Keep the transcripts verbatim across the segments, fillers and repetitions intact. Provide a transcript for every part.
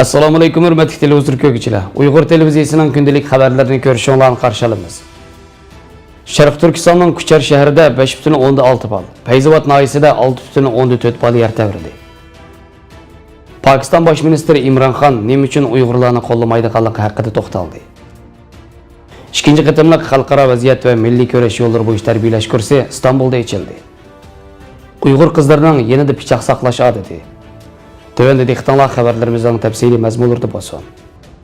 ئەسسالامۇئەلەيكۇم، ھۆرمەتلىك تېلېۋىزور كۆرگۈچىلەر. ئۇيغۇر تېلېۋىزىيىسىنىڭ كۈندىلىك خەۋەرلىرىنى كۆرۈشۈڭلارنى قارشى ئالىمىز. شەرقىي تۈركىستاننىڭ كۇچار شەھىرىدە بەش پۈتۈن ئوندىن ئالتە بال، پەيزاۋات ناھىيەسىدە ئالتە پۈتۈن ئوندىن تۆت بال يەر تەۋرىدى. پاكىستان باش مىنىستىرى ئىمران خان نېمە ئۈچۈن ئۇيغۇرلارنى قوللىمايدىغانلىقى ھەققىدە توختالدى. ئىككىنچى قېتىملىق خەلقئارا ۋەزىيەت ۋە مىللىي كۈرەش يوللىرى بويىچە تەربىيەلەش كۇرسى ئىستانبۇلدا ئېچىلدى. ئۇيغۇر قىزلىرىنىڭ يېنىدا پىچاق ساقلاش ئادىتى. تۆۋەندە دىققىتىڭلار خەۋەرلىرىمىزنىڭ تەپسىلىي مەزمۇنلىرىدا بولسۇن.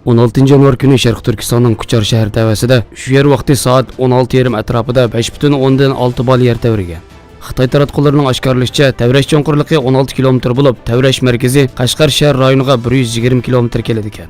ئون ئالتىنچى يانۋار كۈنى شەرقىي تۈركىستاننىڭ كۇچار شەھىرى تەۋەسىدە چۈش يەر ۋاقتى سائەت ئون ئالتە يېرىم ئەتراپىدا بەش پۈتۈن ئوندىن ئالتە بال يەر تەۋرىگەن. خىتاي تاراتقۇلىرىنىڭ ئاشكارىلىشىچە، تەۋرەش چوڭقۇرلۇقى ئون ئالتە كىلومېتىر بولۇپ، تەۋرەش مەركىزى قەشقەر شەھەر رايونىغا بىر يۈز يىگىرمە كىلومېتىر كېلىدىكەن.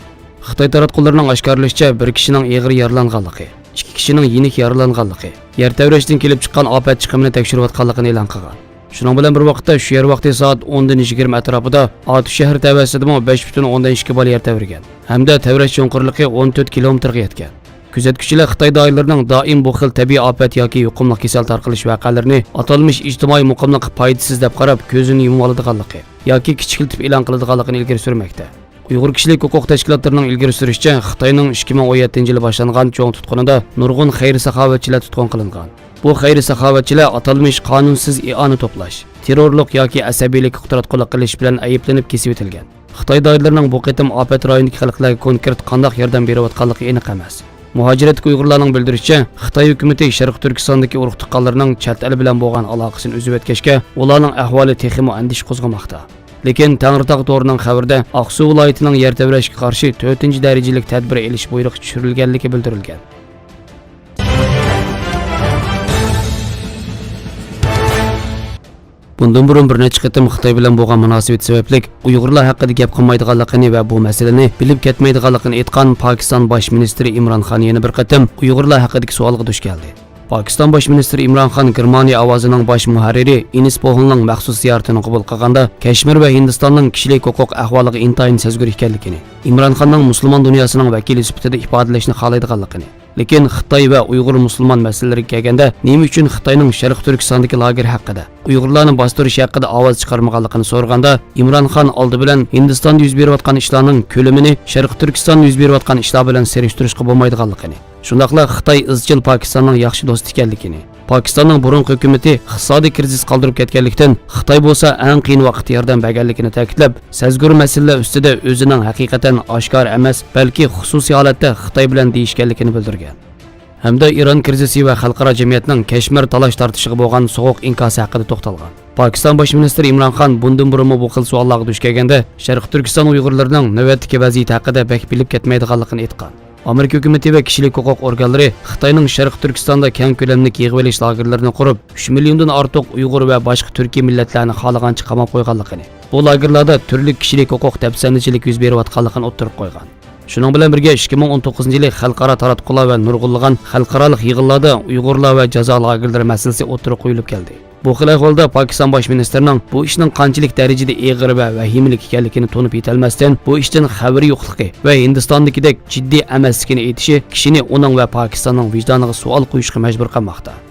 خىتاي تاراتقۇلىرىنىڭ ئاشكارىلىشىچە، بىر كىشىنىڭ ئېغىر يارىلانغانلىقى، ئىككى كىشىنىڭ يېنىك يارىلانغانلىقى، يەر تەۋرەشتىن كېلىپ چىققان ئاپەت چىقىمىنى تەكشۈرۈۋاتقانلىقىنى ئئېلان قىلغان. شۇنىڭ بىلەن بىر ۋاقىتتا، شۇ يەر ۋاقتى سائەت ئوندىن يىگىرمە ئەتراپىدا ئاتۇش شەھىرى تەۋەسىدىمۇ بەش پۈتۈن ئوندىن ئىككى بال يەر تەۋرىگەن ھەمدە تەۋرەش چوڭقۇرلۇقى ئون تۆت كىلومېتىرغا يەتكەن. كۆزەتكۈچىلەر خىتاي دائىرىلىرىنىڭ دائىم بۇ خىل تەبىئىي ئاپەت ياكى يۇقۇملۇق كېسەل تارقىلىش ۋەقەلىرىنى ئاتالمىش ئىجتىمائىي مۇقىملىققا پايدىسىز دەپ قاراپ، كۆزىنى يۇمۇۋالىدىغانلىقى ياكى كىچىكلىتىپ ئېلان قىلىدىغانلىقىنى ئىلگىرى سۈرمەكتە. ئۇيغۇر كىشىلىك ھوقۇق تەشكىلاتلىرىنىڭ ئىلگىرى سۈرۈشىچە، خىتاينىڭ ئىككى مىڭ ئون يەتتىنچى يىلى باشلانغان چوڭ تۇتقۇنىدا نۇرغۇن خەير-ساخاۋەتچىلەر تۇتقۇن قىلىنغان. بۇ خەير-ساخاۋەتچىلەر ئاتالمىش قانۇنسىز ئىئانە توپلاش، تېررورلۇق ياكى ئەسەبىيلىككە ئۇتراتقۇلۇق قىلىش بىلەن ئەيىبلىنىپ كېسىۋېتىلگەن. خىتاي دائىرىلىرىنىڭ بۇ قېتىم ئاپەت رايونىدىكى خەلقلەرگە كونكرېت قانداق ياردەم بېرىۋاتقانلىقى ئېنىق ئەمەس. مۇھاجىرەتتىكى ئۇيغۇرلارنىڭ بىلدۈرۈشىچە، خىتاي ھۆكۈمىتى شەرقىي تۈركىستاندىكى ئۇرۇق-تۇغقانلىرىنىڭ چەت ئەل بىلەن بولغان ئالاقىسىنى ئۈزۈۋەتكەچكە، ئۇلارنىڭ ئەھۋالى تېخىمۇ ئەندىشە قوزغىماقتا. لېكىن تەڭرىتاغ تورىنىڭ خەۋىرىدە ئاقسۇ ۋىلايىتىنىڭ يەر تەۋرەشكە قارشى تۆتىنچى دەرىجىلىك تەدبىر ئېلىش بۇيرۇقى چۈشۈرۈلگەنلىكى بىلدۈرۈلگەن. بۇندىن بۇرۇن بىر نەچچە قېتىم خىتاي بىلەن بولغان مۇناسىۋىتى سەۋەبلىك ئۇيغۇرلار ھەققىدە گەپ قىلمايدىغانلىقىنى ۋە بۇ مەسىلىنى بىلىپ كەتمەيدىغانلىقىنى ئېيتقان پاكىستان باش مىنىستىرى ئىمران خان يەنە بىر قېتىم ئۇيغۇرلار ھەققىدىكى سوئالغا دۇچ كەلدى. پاكىستان باش مىنىستىرى ئىمران خان گېرمانىيە ئاۋازىنىڭ باش مۇھەررىرى ئېنىس بوھلنىڭ مەخسۇس زىيارىتىنى قوبۇل قىلغاندا، كەشمىر ۋە ھىندىستاننىڭ كىشىلىك ھوقۇق ئەھۋالىغا ئىنتايىن سەزگۈر ئىكەنلىكىنى، ئىمران خاننىڭ مۇسۇلمان دۇنياسىنىڭ ۋەكىلى سۈپىتىدە ئىپادىلەشنى خالايدىغانلىقىنى، لېكىن خىتاي ۋە ئۇيغۇر مۇسۇلمان مەسىلىلىرىگە كەلگەندە، نېمە ئۈچۈن خىتاينىڭ شەرقىي تۈركىستاندىكى لاگېر ھەققىدە، ئۇيغۇرلارنى باستۇرۇش ھەققىدە ئاۋاز چىقارمىغانلىقىنى سورىغاندا، ئىمران خان ئالدى بىلەن ھىندىستاندا يۈز بېرىۋاتقان ئىشلارنىڭ كۆلىمىنى شەرقىي تۈركىستاندا يۈز بېرىۋاتقان ئىشلار بىلەن سېلىشتۇرۇشقا بولمايدىغانلىقىنى، شۇنداقلا خىتاي ئىزچىل پاكىستاننىڭ ياخشى دوستى ئىكەنلىكىنى، پاكىستاننىڭ بۇرۇنقى ھۆكۈمىتى ئىقتىسادىي كىرىزىس قالدۇرۇپ كەتكەنلىكتىن، خىتاي بولسا ئەڭ قىيىن ۋاقىتتا ياردەم بەرگەنلىكىنى تەكىتلەپ، سەزگۈر مەسىلىلەر ئۈستىدە ئۆزىنىڭ ھەقىقەتەن ئاشكارا ئەمەس، بەلكى خۇسۇسىي ھالەتتە خىتاي بىلەن دېيىشكەنلىكىنى بىلدۈرگەن. ھەمدە ئىران كىرىزىسى ۋە خەلقئارا جەمئىيەتنىڭ كەشمىر تالاش تارتىشىغا بولغان سوغۇق ئىنكاسى ھەققىدە توختالغان. پاكىستان باش مىنىستىرى ئىمران خان بۇندىن بۇرۇنمۇ بۇ خىل سوئاللارغا دۇچ كەلگەندە، شەرقىي تۈركىستان ئۇيغۇرلىرىنىڭ نۆۋەتتىكى ۋەزىيىتى ھەققىدە بەك بىلىپ كەتمەيدىغانلىقىنى ئېيتقان. ئامېرىكا ھۆكۈمىتى ۋە كىشىلىك ھوقۇق ئورگانلىرى خىتاينىڭ شەرقىي تۈركىستاندا كەڭ كۆلەملىك يىغىۋېلىش لاگېرلىرىنى قۇرۇپ، ئۈچ مىليوندىن ئارتۇق ئۇيغۇر ۋە باشقا تۈركىي مىللەتلەرنى خالىغانچە قاماپ قويغانلىقىنى، بۇ لاگېرلاردا تۈرلۈك كىشىلىك ھوقۇق دەپسەندىچىلىكى يۈز بېرىۋاتقانلىقىنى ئوتتۇرىغا قويغان. شۇنىڭ بىلەن بىرگە، ئىككى مىڭ ئون توققۇزىنچى يىلى خەلقئارا تاراتقۇلار ۋە نۇرغۇنلىغان خەلقئارالىق يىغىنلاردا ئۇيغۇرلار ۋە جازا لاگېرلىرى مەسىلىسى ئوتتۇرىغا قويۇلۇپ كەلدى. بۇ خىل ئەھۋالدا پاكىستان باش مىنىستىرىنىڭ بۇ ئىشنىڭ قانچىلىك دەرىجىدە ئېغىر ۋە ۋەھىمىلىك ئىكەنلىكىنى تونۇپ يېتەلمەستىن، بۇ ئىشتىن خەۋىرى يوقلۇقى ۋە ھىندىستاندىكىدەك جىددىي ئەمەسلىكىنى ئېيتىشى كىشىنى ئۇنىڭ ۋە پاكىستاننىڭ ۋىجدانىغا سوئال قويۇشقا مەجبۇر قىلماقتا.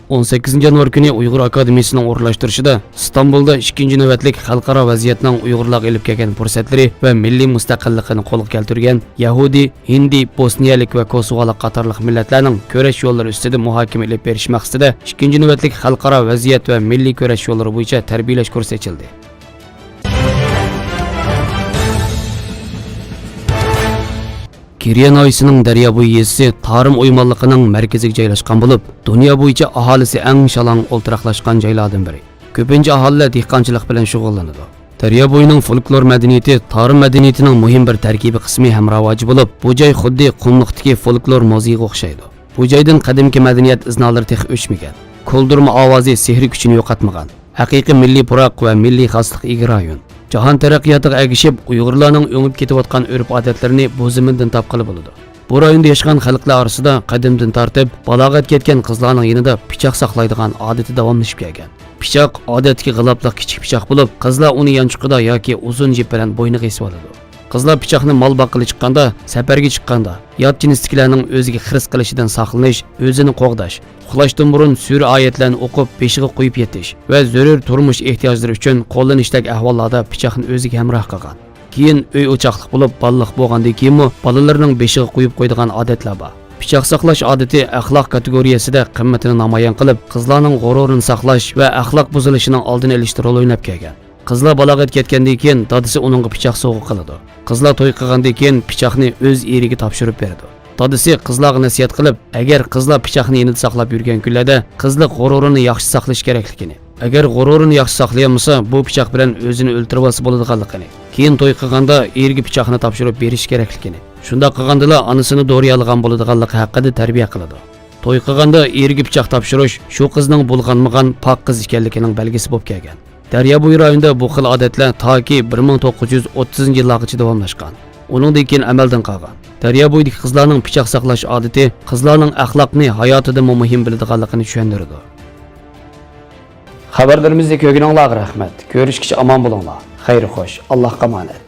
ئون سەككىزىنچى يانۋار كۈنى ئۇيغۇر ئاكادېمىيىسىنىڭ ئورۇنلاشتۇرۇشىدا ئىستانبۇلدا ئىككىنچى نۆۋەتلىك خەلقئارا ۋەزىيەتنىڭ ئۇيغۇرلارغا ئېلىپ كەلگەن پۇرسەتلىرى ۋە مىللىي مۇستەقىللىقىنى قولغا كەلتۈرگەن يەھۇدىي، ھىندى، بوسنىيەلىك ۋە كوسوۋالىق قاتارلىق مىللەتلەرنىڭ كۈرەش يوللىرى ئۈستىدە مۇھاكىمە ئېلىپ بېرىش مەقسىتىدە ئىككىنچى نۆۋەتلىك خەلقئارا ۋەزىيەت ۋە مىللىي كۈرەش يوللىرى بويىچە تەربىيەلەش كۇرسى ئېچىلدى. كېرىيە ناھىيەسىنىڭ دەريابويى يېزىسى تارىم ئويمانلىقىنىڭ مەركىزىگە جايلاشقان بولۇپ، دۇنيا بويىچە ئاھالىسى ئەڭ شالاڭ ئولتۇراقلاشقان جايلاردىن بىرى. كۆپىنچە ئاھالىلەر دېھقانچىلىق بىلەن شۇغۇللىنىدۇ. دەريابويىنىڭ فولكلور مەدەنىيىتى تارىم مەدەنىيىتىنىڭ مۇھىم بىر تەركىبىي قىسمى ھەم راۋاجى بولۇپ، بۇ جاي خۇددى قۇملۇقتىكى فولكلور مۇزېيىغا ئوخشايدۇ. بۇ جايدىن قەدىمكى مەدەنىيەت ئىزنالىرى تېخى ئۆچمىگەن. كولدۇرما ئاۋازى سېھرىي كۈچىنى يوقاتمىغان. ھەقىقىي مىللىي پۇراق ۋە مىللىي خاسلىققا ئىگە رايون. جاھان تەرەققىياتىغا ئەگىشىپ، ئۇيغۇرلارنىڭ ئۆڭۈپ كېتىۋاتقان ئۆرپ-ئادەتلىرىنى بۇ زېمىندىن تاپقىلى بولىدۇ. بۇ رايوندا ياشىغان خەلقلەر ئارىسىدا قەدىمدىن تارتىپ بالاغەتكە يەتكەن قىزلارنىڭ يېنىدا پىچاق ساقلايدىغان ئادىتى داۋاملىشىپ كەلگەن. پىچاق ئادەتتىكى غىلاپلىق كىچىك پىچاق بولۇپ، قىزلار ئۇنى يانچۇقىدا ياكى ئۇزۇن جىپ بىلەن بوينىغا ئېسىۋالىدۇ. قىزلار پىچاقنى مال باققىلى چىققاندا، سەپەرگە چىققاندا، يات جىنستىكىلەرنىڭ ئۆزىگە خىرىس قىلىشىدىن ساقلىنىش، ئۆزىنى قوغداش، ئۇخلاشتىن بۇرۇن سۈرە ئايەتلەرنى ئوقۇپ، بېشىغا قويۇپ يېتىش ۋە زۆرۈر تۇرمۇش ئېھتىياجلىرى ئۈچۈن قوللىنىشتەك ئەھۋاللاردا پىچاقنى ئۆزىگە ھەمراھ قىلغان. كېيىن ئۆي ئوچاقلىق بولۇپ، بالىلىق بولغاندىن كېيىنمۇ بالىلىرىنىڭ بېشىغا قويۇپ قويىدىغان ئادەتلەر بار. پىچاق ساقلاش ئادىتى ئەخلاق كاتېگورىيەسىدە قىممىتىنى نامايان قىلىپ، قىزلارنىڭ غۇرۇرىنى ساقلاش ۋە ئەخلاق بۇزۇلۇشىنىڭ ئالدىنى ئېلىشتا رول ئويناپ كەلگەن. قىزلار بالاغەتكە يەتكەندىن كېيىن دادىسى ئۇنىڭغا پىچاق سوۋغا قىلىدۇ. قىزلار توي قىلغاندىن كېيىن پىچاقنى ئۆز ئېرىگە تاپشۇرۇپ بېرىدۇ. دادىسى قىزلارغا نەسىھەت قىلىپ، ئەگەر قىزلار پىچاقنى يېنىدا ساقلاپ يۈرگەن كۈنلەردە قىزلىق غۇرۇرىنى ياخشى ساقلىشى كېرەكلىكىنى، ئەگەر غۇرۇرىنى ياخشى ساقلىيالمىسا، بۇ پىچاق بىلەن ئۆزىنى ئۆلتۈرۈۋالسا بولىدىغانلىقىنى، كېيىن توي قىلغاندا ئېرىگە پىچاقنى تاپشۇرۇپ بېرىشى كېرەكلىكىنى، شۇنداق قىلغاندىلا ئانىسىنى دورىيالىغان بولىدىغانلىقى ھەققىدە تەربىيە قىلىدۇ. توي قىلغاندا ئېرىگە پىچاق تاپشۇرۇش شۇ قىزنىڭ بۇلغانمىغان پاك قىز ئىكەنلىكىنىڭ بەلگىسى بولۇپ كەلگەن. دەريابويى رايونىدا بۇ خىل ئادەتلەر تاكى بىر مىڭ توققۇز يۈز ئوتتۇزىنچى يىللارغىچە داۋاملاشقان. ئۇنىڭدىن كېيىن ئەمەلدىن قالغان. دەريابويىدىكى قىزلارنىڭ پىچاق ساقلاش ئادىتى قىزلارنىڭ ئەخلاقنى ھاياتىدىنمۇ مۇھىم بىلىدىغانلىقىنى چۈشەندۈرىدۇ. خەۋەرلىرىمىزنى كۆرگىنىڭلارغا رەھمەت. كۆرۈشكىچە ئامان بولۇڭلار. خەير خوش. ئاللاھقا ئامانەت.